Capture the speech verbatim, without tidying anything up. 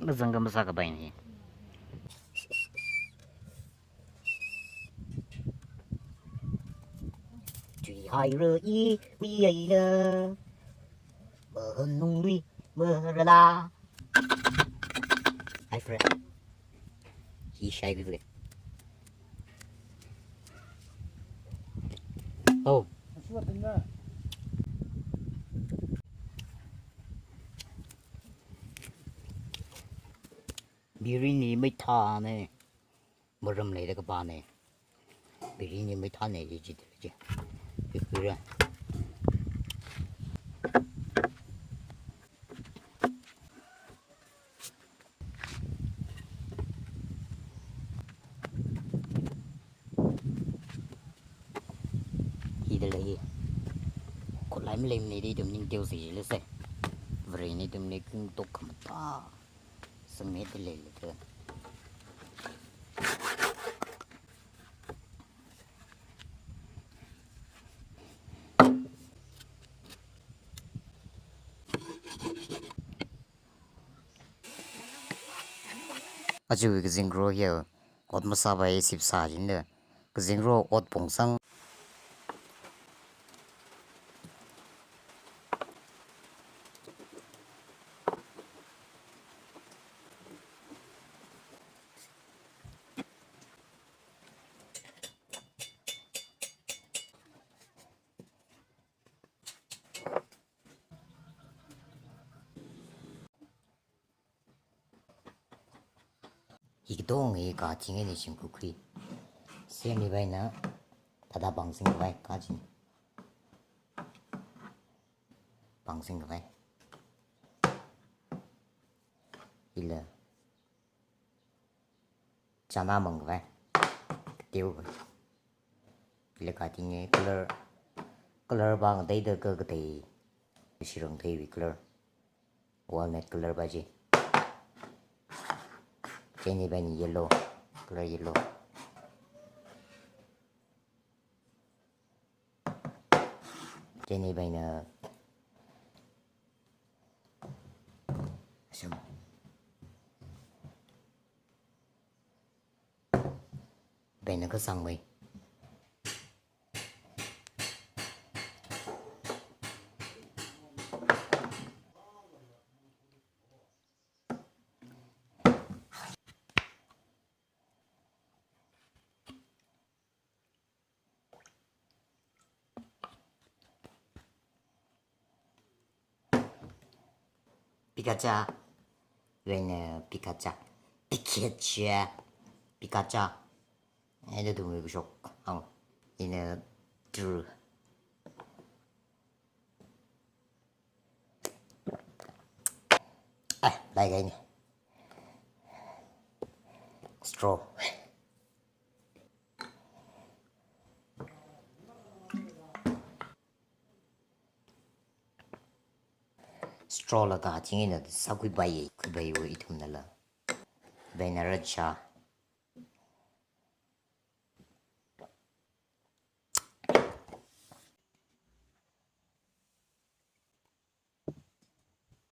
Mazang ka masā kapaina hi. Tui haira i, ui aila. Mahanung lui, marala. Hi, friend. Hi, shai bi, friend. Oh. Biryani mathāna. Maram leida kapāna. Biryani mathāna ji ji ji. Bikura. Hithāda lei. Khutlai maleimana da ithum ningteo sālāsa. Varena ithumli kungtok khamatā sangmida leilei da. Aja kazingro hiya, ot masāpai sipsā jina. Kazingro ot pungsang. Hi katong hi kaching eina shimkhurkhui. Semmipaina thāda pāngsing khavai kaching. Pāngsing khavai. Hila. Chana mang khavai. Kateo khavai. Hila kaching e color. Color pa ngateida kakatei. Shirang theiwui color. Walnut color pa chi. Chieina paina yellow, color yellow. Chieina paina, asam. Paina kasāngmei. Pikacha. Wena pikacha. Pikacha. Pikacha. Ina thumwui kashok. Ang. Ina true. Ah, lai kahaina. Straw. Straw la kaching eina sākhuipai, khuipaiwa ithumnala. Paina racha.